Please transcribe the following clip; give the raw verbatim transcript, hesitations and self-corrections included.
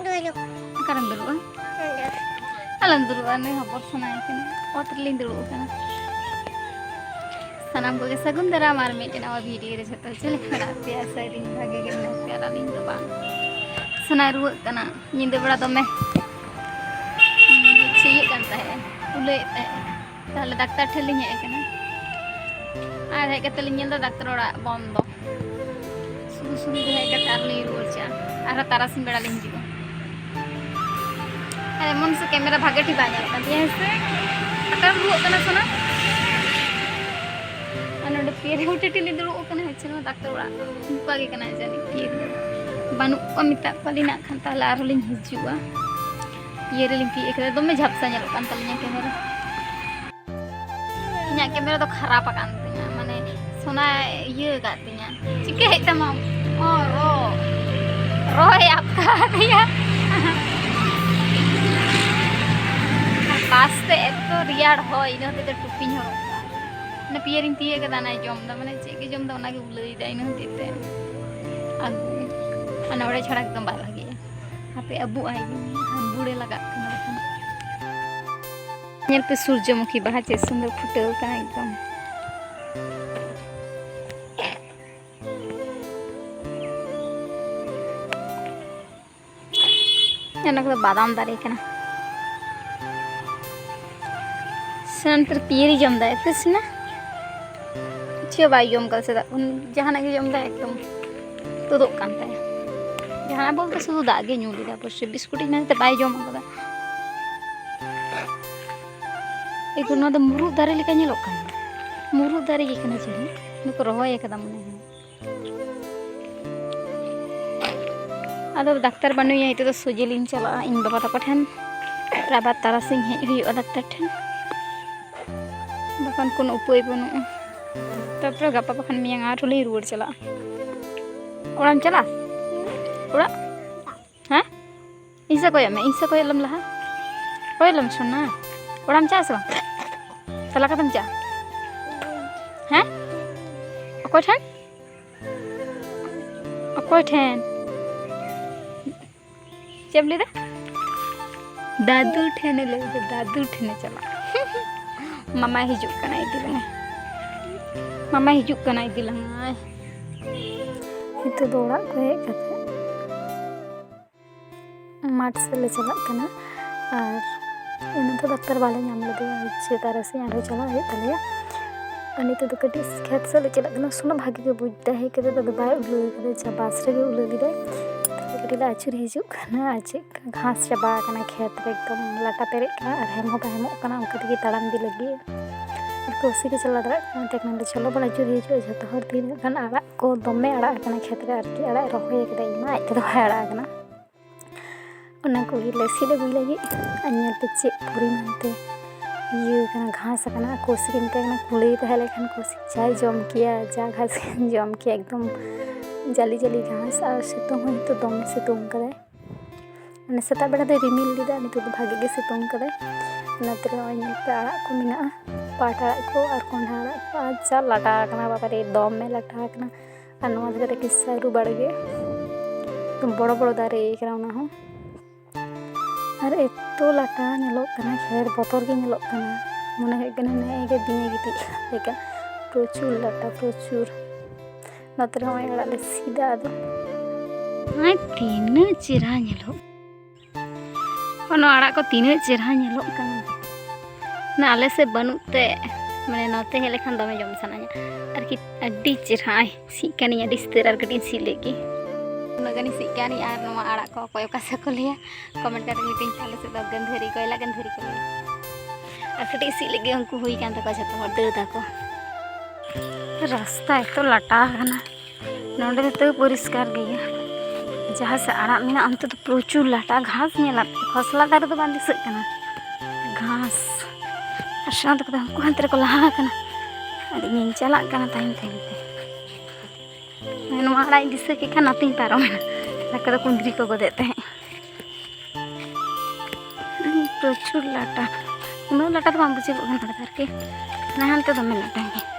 ᱚᱠᱟᱨᱮᱢ ᱫᱩᱲᱩᱵᱼᱟ? ᱟᱞᱚᱢ ᱫᱩᱲᱩᱵᱼᱟ, ᱱᱩᱭ ᱦᱚᱵᱚᱨ ᱥᱟᱱᱟᱭᱮ ᱠᱟᱱᱟ᱾ ᱚᱛ ᱨᱮᱞᱤᱧ ᱫᱩᱲᱩᱵ ᱟᱠᱟᱱᱟ᱾ ᱥᱟᱱᱟᱢ ᱠᱚᱜᱮ ᱥᱟᱹᱜᱩᱱ ᱫᱟᱨᱟᱢ ᱟᱨ ᱢᱤᱫᱴᱮᱱ ᱱᱟᱣᱟ ᱵᱷᱤᱰᱤᱭᱳ ᱨᱮ᱾ ᱡᱷᱚᱛᱚ ᱪᱮᱫ ᱞᱮᱠᱟ ᱢᱮᱱᱟᱜ ᱯᱮᱭᱟ? ᱟᱥᱟᱭᱮᱫᱟᱹᱧ ᱵᱷᱟᱜᱮ ᱜᱮ ᱢᱮᱱᱟᱜ ᱯᱮᱭᱟ᱾ ᱟᱨ ᱟᱹᱞᱤᱧ ᱫᱚ ᱵᱟᱝ, ᱥᱚᱱᱟᱭ ᱨᱩᱣᱟᱹᱜ ᱠᱟᱱᱟ᱾ ᱧᱤᱫᱟᱹ ᱵᱮᱲᱟ ᱫᱚᱢᱮ ᱪᱷᱤᱭᱟᱹᱜ ᱠᱟᱱ ᱛᱟᱦᱮᱸᱜᱼᱟ, ᱩᱞᱟᱹᱭᱮᱫ ᱛᱟᱦᱮᱸᱜᱼᱟ᱾ ᱛᱟᱦᱞᱮ ᱰᱟᱠᱛᱟᱨ ᱴᱷᱮᱱ ᱞᱤᱧ ᱦᱮᱡ ᱟᱠᱟᱱᱟ᱾ ᱟᱨ ᱦᱮᱡ ᱠᱟᱛᱮ ᱞᱤᱧ ᱧᱮᱞ ᱮᱫᱟ ᱰᱟᱠᱛᱟᱨ ᱚᱲᱟᱜ ᱵᱚᱱᱫᱚ᱾ ᱥᱩᱫᱷᱩ ᱥᱩᱫᱷᱩ ᱜᱮ ᱦᱮᱡ ᱠᱟᱛᱮ ᱟᱨ ᱞᱤᱧ ᱨᱩᱣᱟᱹᱲ ᱪᱟᱜᱼᱟ᱾ ᱟᱨᱦᱚᱸ ᱛᱟᱨᱟᱥᱤᱧ ᱵᱮᱲᱟ ᱞᱤᱧ ᱦᱤᱡᱩᱜᱼᱟ᱾ ᱟᱨ ᱮᱢᱚᱱ ᱥᱮ ᱠᱮᱢᱮᱨᱟ ᱵᱷᱟᱜᱮ ᱴᱷᱤᱠ ᱵᱟᱭ ᱧᱮᱞᱚᱜ ᱠᱟᱱ ᱛᱤᱧᱟ, ᱦᱮᱸ ᱥᱮ? ᱚᱠᱟᱨᱮᱢ ᱨᱩᱣᱟᱹᱜ ᱠᱟᱱᱟ ᱥᱳᱱᱟ? ᱟᱨ ᱱᱚᱰᱮ ᱯᱤᱭᱟᱹᱨᱤ ᱦᱳᱴᱮᱞ ᱨᱮᱞᱤᱧ ᱫᱩᱲᱩᱵ ᱟᱠᱟᱱᱟ᱾ ᱦᱮᱸ ᱪᱮ, ᱱᱚᱣᱟ ᱰᱟᱠᱛᱟᱨ ᱚᱲᱟᱜ ᱚᱱᱠᱟ ᱜᱮ ᱠᱟᱱᱟ ᱡᱟᱹᱱᱤᱡ᱾ ᱯᱤᱭᱟᱹᱨᱤ ᱵᱟᱹᱱᱩᱜ ᱠᱚᱣᱟ, ᱢᱮᱛᱟᱜ ᱠᱚᱣᱟᱞᱤᱧ ᱱᱟᱜ ᱠᱷᱟᱱ ᱛᱟᱦᱞᱮ ᱟᱨᱦᱚᱸ ᱞᱤᱧ ᱦᱤᱡᱩᱜᱼᱟ᱾ ᱤᱭᱟᱹ ᱨᱮᱞᱤᱧ ᱛᱤᱭᱳᱜ ᱠᱟᱫᱟ, ᱫᱚᱢᱮ ᱡᱷᱟᱯᱥᱟ ᱧᱮᱞᱚᱜ ᱠᱟᱱ ᱛᱟᱹᱞᱤᱧᱟ ᱠᱮᱢᱮᱨᱟ᱾ ᱤᱧᱟᱹᱜ ᱠᱮᱢᱮᱨᱟ ᱫᱚ ᱠᱷᱟᱨᱟᱯ ᱟᱠᱟᱱ ᱛᱤᱧᱟ, ᱢᱟᱱᱮ ᱥᱳᱱᱟ ᱤᱭᱟᱹ ᱟᱠᱟᱫ ᱛᱤᱧᱟ᱾ ᱪᱤᱠᱟᱹᱭᱮᱫ ᱛᱟᱢᱟᱢ? ᱚ, ᱨᱚ, ᱨᱚᱭ ᱟᱯᱠᱟ ᱫᱤᱭᱟ᱾ ᱟᱨ ᱠᱟᱥᱛᱮ ᱮᱛᱚ ᱨᱮᱭᱟᱲ ᱦᱚᱭ, ᱤᱱᱟᱹ ᱦᱚᱛᱮᱡ ᱛᱮ ᱴᱩᱯᱤᱧ ᱦᱚᱨᱚᱜ ᱠᱟᱜᱼᱟ᱾ ᱢᱟᱱᱮ ᱯᱤᱭᱟᱹᱨᱤᱧ ᱛᱤᱭᱟᱹᱜ ᱠᱟᱫᱟ, ᱚᱱᱟᱭ ᱡᱚᱢ ᱮᱫᱟ, ᱢᱟᱱᱮ ᱪᱮᱫ ᱜᱮ ᱡᱚᱢ ᱮᱫᱟ, ᱚᱱᱟᱜᱮ ᱩᱞᱟᱹᱭᱮᱫᱟ, ᱤᱱᱟᱹ ᱦᱚᱛᱮᱡ ᱛᱮ ᱟᱹᱜᱩ᱾ ᱢᱟᱱᱮ ᱚᱸᱰᱮ ᱪᱷᱟᱲᱟ ᱮᱠᱫᱚᱢ ᱵᱟᱭ ᱵᱷᱟᱜᱮᱜᱼᱟ᱾ ᱦᱟᱯᱮ ᱟᱹᱵᱩᱜ ᱟᱭ ᱜᱮ, ᱦᱟᱢᱵᱩᱲᱮ ᱞᱟᱜᱟᱜ ᱠᱟᱱᱟ ᱵᱟᱠᱷᱟᱱ᱾ ᱧᱮᱞ ᱯᱮ ᱥᱩᱨᱡᱚᱢᱩᱠᱷᱤ ᱵᱟᱦᱟ ᱪᱮᱫ ᱥᱩᱱᱫᱚᱨ ᱯᱷᱩᱴᱟᱹᱣ ᱠᱟᱱᱟ ᱮᱠᱫᱚᱢ᱾ ᱚᱱᱟ ᱠᱚᱫᱚ ᱵᱟᱫᱟᱢ ᱫᱟᱨᱮ ᱠᱟᱱᱟ᱾ ᱥᱮᱱᱛᱨ ᱯᱤᱭᱟᱹᱨᱤ ᱡᱚᱢ ᱫᱟᱭ, ᱛᱤᱥ ᱱᱟ? ᱪᱮᱫ ᱵᱟᱭ ᱡᱚᱢ ᱠᱟᱫᱟ ᱥᱮᱛᱟᱜ ᱠᱷᱚᱱ, ᱡᱟᱦᱟᱱᱟᱜ ᱜᱮ ᱡᱚᱢ ᱫᱟᱭ, ᱮᱠᱫᱚᱢ ᱛᱩᱫᱚᱜ ᱠᱟᱱ ᱛᱟᱭᱟ᱾ ᱡᱟᱦᱟᱱᱟᱜ ᱵᱚᱞᱛᱮ ᱥᱩᱫᱷᱩ ᱫᱟᱜ ᱜᱮ ᱧᱩ ᱞᱮᱫᱟ, ᱚᱵᱚᱥᱥᱳᱭ ᱵᱤᱥᱠᱩᱴ ᱤᱧ ᱮᱢᱟᱭ ᱛᱮ ᱵᱟᱭ ᱡᱚᱢ ᱠᱟᱫᱟ᱾ ᱮᱠᱫᱚᱢ ᱱᱚᱣᱟ ᱫᱚ ᱢᱩᱨᱩᱫ ᱫᱟᱨᱮ ᱞᱮᱠᱟ ᱧᱮᱞᱚᱜ ᱠᱟᱱᱟ, ᱢᱩᱨᱩᱫ ᱫᱟᱨᱮ ᱜᱮ ᱠᱟᱱᱟ ᱪᱮ, ᱱᱩᱠᱩ ᱨᱚᱦᱚᱭ ᱠᱟᱫᱟ ᱢᱚᱱᱮ ᱦᱚᱭ᱾ ᱟᱫᱚ ᱰᱟᱠᱛᱟᱨ ᱵᱟᱹᱱᱩᱭᱟ, ᱱᱤᱛᱚᱜ ᱫᱚ ᱥᱚᱡᱷᱮ ᱞᱤᱧ ᱪᱟᱞᱟᱜᱼᱟ ᱤᱧ ᱵᱟᱵᱟ ᱛᱟᱠᱚ ᱴᱷᱮᱱ᱾ ᱟᱨ ᱟᱵᱟᱨ ᱛᱟᱨᱟᱥᱤᱧ ᱦᱮᱡ ᱦᱩᱭᱩᱜᱼᱟ ᱰᱟᱠᱛᱟᱨ ᱴᱷᱮᱱ, ᱵᱟᱠᱷᱟᱱ ᱠᱳᱱᱳ ᱩᱯᱟᱹᱭ ᱵᱟᱹᱱᱩᱜᱼᱟ᱾ ᱛᱟᱨᱯᱚᱨᱮ ᱜᱟᱯᱟ ᱵᱟᱠᱷᱟᱱ ᱢᱮᱭᱟᱝ ᱟᱨᱦᱚᱸ ᱞᱤᱧ ᱨᱩᱣᱟᱹᱲ ᱪᱟᱞᱟᱜᱼᱟ᱾ ᱚᱲᱟᱜ ᱮᱢ ᱪᱟᱞᱟᱜᱼᱟ? ᱚᱲᱟᱜ? ᱦᱮᱸ? ᱤᱧ ᱥᱮᱫ ᱠᱚᱭᱚᱜ ᱢᱮ, ᱤᱧ ᱥᱮᱫ ᱠᱚᱭᱚᱜ ᱞᱮᱢ ᱞᱟᱦᱟ᱾ ᱠᱚᱭᱚᱜ ᱞᱮᱢ ᱥᱳᱱᱟ᱾ ᱚᱲᱟᱜ ᱮᱢ ᱪᱟᱜᱼᱟ ᱥᱮ ᱵᱟᱝ? ᱪᱟᱞᱟᱣ ᱠᱟᱛᱮᱢ ᱪᱟᱜᱼᱟ? ᱦᱮᱸ? ᱚᱠᱚᱭ ᱴᱷᱮᱱ? ᱚᱠᱚᱭ ᱴᱷᱮᱱ? ᱪᱮᱫ ᱮᱢ ᱞᱟᱹᱭᱫᱟ? ᱫᱟᱫᱩ ᱴᱷᱮᱱᱮ ᱞᱟᱹᱭᱫᱟ, ᱫᱟᱫᱩ ᱴᱷᱮᱱᱮ ᱪᱟᱞᱟᱜ᱾ ᱢᱟᱢᱟᱭ ᱦᱤᱡᱩᱜ ᱠᱟᱱᱟ, ᱤᱫᱤ ᱞᱟᱝᱟᱭ᱾ ᱢᱟᱢᱟᱭ ᱦᱤᱡᱩᱜ ᱠᱟᱱᱟ, ᱤᱫᱤ ᱞᱟᱝᱟᱭ᱾ ᱱᱤᱛᱚᱜ ᱫᱚ ᱚᱲᱟᱜ ᱠᱚ ᱦᱮᱡ ᱠᱟᱛᱮ ᱢᱟᱴᱷ ᱥᱮᱫ ᱞᱮ ᱪᱟᱞᱟᱜ ᱠᱟᱱᱟ᱾ ᱟᱨ ᱤᱱᱟᱹ ᱫᱚ ᱰᱟᱠᱛᱟᱨ ᱵᱟᱞᱮ ᱧᱟᱢ ᱞᱮᱫᱮᱭᱟ, ᱡᱮ ᱛᱟᱨᱟᱥᱤᱧ ᱟᱨᱦᱚᱸ ᱪᱟᱞᱟᱜ ᱦᱩᱭᱩᱜ ᱛᱟᱞᱮᱭᱟ᱾ ᱟᱨ ᱱᱤᱛᱚᱜ ᱫᱚ ᱠᱟᱹᱴᱤᱡ ᱠᱷᱮᱛ ᱥᱮᱫ ᱞᱮ ᱪᱟᱞᱟᱜ ᱠᱟᱱᱟ᱾ ᱥᱩᱱᱟᱹ ᱵᱷᱟᱜᱮ ᱜᱮ ᱵᱩᱡᱽ ᱫᱟ, ᱦᱮᱡ ᱠᱟᱛᱮ ᱫᱚ ᱵᱟᱭ ᱩᱞᱟᱹ ᱠᱟᱫᱟ, ᱡᱟ ᱵᱟᱥ ᱨᱮᱜᱮ ᱩᱞᱟᱹ ᱞᱮᱫᱟᱭ᱾ ᱛᱟᱦᱞᱮ ᱠᱟᱹᱴᱤᱡ ᱞᱮ ᱟᱹᱪᱩᱨ ᱦᱤᱡᱩᱜ ᱠᱟᱱᱟ᱾ ᱟᱨ ᱪᱮᱫ ᱜᱷᱟᱥ ᱪᱟᱵᱟ ᱟᱠᱟᱱᱟ ᱠᱷᱮᱛ ᱨᱮ, ᱮᱠᱫᱚᱢ ᱞᱟᱴᱟ ᱯᱮᱨᱮᱡ ᱠᱟᱱᱟ ᱟᱨ ᱦᱮᱢ ᱦᱚᱸ ᱵᱟᱭ ᱦᱮᱢᱚᱜ ᱠᱟᱱᱟ ᱚᱱᱠᱟ ᱛᱮᱜᱮ ᱛᱟᱲᱟᱢ ᱤᱫᱤ ᱞᱟᱹᱜᱤᱫ᱾ ᱟᱨ ᱠᱩᱥᱤ ᱜᱮ ᱪᱟᱞᱟᱣ ᱫᱟᱲᱮᱭᱟᱜ ᱠᱟᱱᱟ᱾ ᱛᱮᱠᱷᱟᱱ ᱫᱚ ᱪᱚᱞᱚ ᱵᱚᱱ ᱟᱹᱪᱩᱨ ᱦᱤᱡᱩᱜᱼᱟ, ᱡᱷᱚᱛᱚ ᱦᱚᱲ ᱛᱤᱱᱟᱹᱜ ᱜᱟᱱ ᱟᱲᱟᱜ ᱠᱚ ᱫᱚᱢᱮ ᱟᱲᱟᱜ ᱟᱠᱟᱱᱟ ᱠᱷᱮᱛ ᱨᱮ, ᱟᱨᱠᱤ ᱟᱲᱟᱜ ᱨᱚᱦᱚᱭ ᱟᱠᱟᱫᱟ, ᱤᱧ ᱢᱟ ᱟᱡ ᱛᱮᱫᱚ ᱵᱟᱭ ᱟᱲᱟᱜ ᱟᱠᱟᱱᱟ᱾ ᱚᱱᱟ ᱠᱚᱜᱮ ᱞᱮ ᱥᱤᱫ ᱟᱹᱜᱩᱭ ᱞᱟᱹᱜᱤᱫ᱾ ᱟᱨ ᱧᱮᱞ ᱯᱮ ᱪᱮᱫ ᱯᱚᱨᱤᱢᱟᱱ ᱛᱮ ᱤᱭᱟᱹ ᱠᱟᱱᱟ, ᱜᱷᱟᱥ ᱟᱠᱟᱱᱟ᱾ ᱠᱩᱥᱤ ᱜᱮ ᱢᱮᱛᱟᱭ ᱠᱟᱱᱟ, ᱠᱩᱞᱟᱹᱭ ᱛᱟᱦᱮᱸ ᱞᱮᱱᱠᱷᱟᱱ ᱠᱩᱥᱤ ᱪᱟᱭ ᱡᱚᱢ ᱠᱮᱭᱟ, ᱡᱟ ᱜᱷᱟᱥ ᱡᱚᱢ ᱠᱮᱭᱟ, ᱮᱠᱫᱚᱢ ᱡᱟᱹᱞᱤ ᱡᱟᱹᱞᱤ ᱜᱷᱟᱥ᱾ ᱟᱨ ᱥᱤᱛᱩᱝ ᱦᱚᱸ ᱱᱤᱛᱚᱜ ᱫᱚᱢᱮ ᱥᱤᱛᱩᱝ ᱠᱟᱫᱟᱭ, ᱢᱟᱱᱮ ᱥᱮᱛᱟᱜ ᱵᱮᱲᱟ ᱫᱚᱭ ᱨᱤᱢᱤᱞ ᱞᱮᱫᱟ, ᱱᱤᱛᱚᱜ ᱫᱚ ᱵᱷᱟᱜᱮ ᱜᱮ ᱥᱤᱛᱩᱝ ᱠᱟᱫᱟᱭ᱾ ᱚᱱᱟᱛᱮ ᱱᱚᱜᱼᱚᱭ ᱧᱮᱞ ᱯᱮ ᱟᱲᱟᱜ ᱠᱚ ᱢᱮᱱᱟᱜᱼᱟ, ᱯᱟᱴ ᱟᱲᱟᱜ ᱠᱚ ᱟᱨ ᱠᱚᱸᱰᱷᱟ ᱟᱲᱟᱜ ᱠᱚ᱾ ᱟᱨ ᱡᱟ ᱞᱟᱴᱟ ᱟᱠᱟᱱᱟ ᱵᱟᱵᱟᱨᱮ, ᱫᱚᱢᱮ ᱞᱟᱴᱟ ᱟᱠᱟᱱᱟ᱾ ᱟᱨ ᱱᱚᱣᱟ ᱫᱷᱟᱨᱮ ᱨᱮ ᱥᱟᱹᱨᱩ ᱵᱟᱲᱜᱮ, ᱮᱠᱫᱚᱢ ᱵᱚᱲᱚ ᱵᱚᱲᱚ ᱫᱟᱨᱮ ᱠᱟᱱᱟ ᱚᱱᱟ ᱦᱚᱸ᱾ ᱟᱨ ᱮᱛᱚ ᱞᱟᱴᱟ ᱧᱮᱞᱚᱜ ᱠᱟᱱᱟ, ᱠᱷᱮᱛ ᱵᱚᱛᱚᱨ ᱜᱮ ᱧᱮᱞᱚᱜ ᱠᱟᱱᱟ, ᱢᱚᱱᱮ ᱦᱩᱭᱩᱜ ᱠᱟᱱᱟ ᱱᱮᱜᱼᱮ ᱜᱮ ᱵᱤᱧᱮ ᱜᱤᱛᱤᱡ ᱞᱮᱠᱟ᱾ ᱯᱨᱚᱪᱩᱨ ᱞᱟᱴᱟ, ᱯᱨᱚᱪᱩᱨ᱾ ᱱᱚᱛᱮ ᱨᱮ ᱦᱚᱸᱜᱼᱚᱭ ᱟᱲᱟᱜ ᱞᱮ ᱥᱤᱫᱟ᱾ ᱟᱫᱚ ᱦᱚᱸᱜᱼᱚᱭ ᱛᱤᱱᱟᱹᱜ ᱪᱮᱦᱨᱟ ᱧᱮᱞᱚᱜ, ᱱᱚᱣᱟ ᱟᱲᱟᱜ ᱠᱚ ᱛᱤᱱᱟᱹᱜ ᱪᱮᱦᱨᱟ ᱧᱮᱞᱚᱜ ᱠᱟᱱᱟ᱾ ᱚᱱᱟ ᱟᱞᱮ ᱥᱮᱫ ᱵᱟᱹᱱᱩᱜ ᱛᱮ, ᱢᱟᱱᱮ ᱱᱚᱛᱮ ᱦᱮᱡ ᱞᱮᱠᱷᱟᱱ ᱫᱚᱢᱮ ᱡᱚᱢ ᱥᱟᱱᱟᱧᱟ ᱟᱨᱠᱤ, ᱟᱹᱰᱤ ᱪᱮᱦᱨᱟ᱾ ᱥᱤᱫ ᱠᱟᱹᱱᱟᱹᱧ ᱟᱹᱰᱤ ᱩᱥᱛᱟᱹᱨ, ᱟᱨ ᱠᱟᱹᱴᱤᱡ ᱤᱧ ᱥᱤᱫ ᱞᱮᱫ ᱜᱮ᱾ ᱩᱱᱟᱹᱜ ᱜᱟᱱᱤᱧ ᱥᱤᱫ ᱠᱟᱹᱱᱟᱹᱧ᱾ ᱟᱨ ᱱᱚᱣᱟ ᱟᱲᱟᱜ ᱠᱚ ᱚᱠᱚᱭ ᱚᱠᱟ ᱥᱮᱫ ᱠᱚ ᱞᱟᱹᱭᱟ, comment ᱠᱟᱛᱮ ᱢᱤᱛᱟᱹᱧ ᱯᱮ᱾ ᱟᱞᱮ ᱥᱮᱫ ᱫᱚ ᱜᱟᱹᱱᱫᱷᱟᱹᱨᱤ, ᱠᱚᱭᱞᱟ ᱜᱟᱹᱱᱫᱷᱟᱹᱨᱤ ᱠᱚ ᱞᱟᱹᱭᱟ᱾ ᱟᱨ ᱠᱟᱹᱴᱤᱡ ᱥᱤᱫ ᱞᱮᱫ ᱜᱮ, ᱩᱱᱠᱩ ᱦᱩᱭ ᱠᱟᱱ ᱛᱟᱠᱚᱣᱟ ᱡᱷᱚᱛᱚ ᱦᱚᱲ, ᱫᱟᱹᱲ ᱫᱟᱠᱚ᱾ ᱨᱟᱥᱛᱟ ᱮᱛᱚ ᱞᱟᱴᱟ ᱟᱠᱟᱱᱟ, ᱱᱚᱸᱰᱮ ᱫᱚ ᱛᱟᱹᱣ ᱯᱚᱨᱤᱥᱠᱟᱨ ᱜᱮᱭᱟ᱾ ᱡᱟᱦᱟᱸ ᱥᱮᱫ ᱟᱲᱟᱜ ᱢᱮᱱᱟᱜᱼᱟ, ᱚᱱᱛᱮ ᱫᱚ ᱯᱨᱚᱪᱩᱨ ᱞᱟᱴᱟ ᱜᱷᱟᱥ ᱧᱮᱞᱚᱜ ᱠᱟᱱᱟ, ᱠᱷᱚᱥᱞᱟ ᱫᱟᱨᱮ ᱫᱚ ᱵᱟᱝ ᱫᱤᱥᱟᱹᱜ ᱠᱟᱱᱟ, ᱜᱷᱟᱥ᱾ ᱟᱨ ᱥᱟᱶᱛᱮ ᱠᱚᱫᱚ ᱩᱱᱠᱩ ᱦᱟᱱᱛᱮ ᱨᱮᱠᱚ ᱞᱟᱦᱟ ᱟᱠᱟᱱᱟ, ᱟᱨ ᱤᱧᱤᱧ ᱪᱟᱞᱟᱜ ᱠᱟᱱᱟ ᱛᱟᱭᱚᱢ ᱛᱟᱭᱚᱢ ᱛᱮ᱾ ᱱᱚᱣᱟ ᱟᱲᱟᱜ ᱤᱧ ᱫᱤᱥᱟᱹ ᱠᱮᱫ ᱠᱷᱟᱱ ᱱᱚᱛᱮᱧ ᱯᱟᱨᱚᱢᱮᱱᱟ, ᱵᱟᱠᱷᱟᱡ ᱫᱚ ᱠᱩᱸᱫᱽᱨᱤ ᱠᱚ ᱜᱚᱫᱮᱫ ᱛᱟᱦᱮᱸᱫ᱾ ᱯᱨᱚᱪᱩᱨ ᱞᱟᱴᱟ, ᱩᱱᱟᱹᱜ ᱞᱟᱴᱟ ᱫᱚ ᱵᱟᱝ ᱵᱩᱡᱷᱟᱹᱜᱚᱜ ᱠᱟᱱᱟ ᱟᱨᱠᱤ, ᱱᱟᱦᱟᱱ ᱛᱮ ᱫᱚᱢᱮ ᱞᱟᱴᱟ ᱜᱮ᱾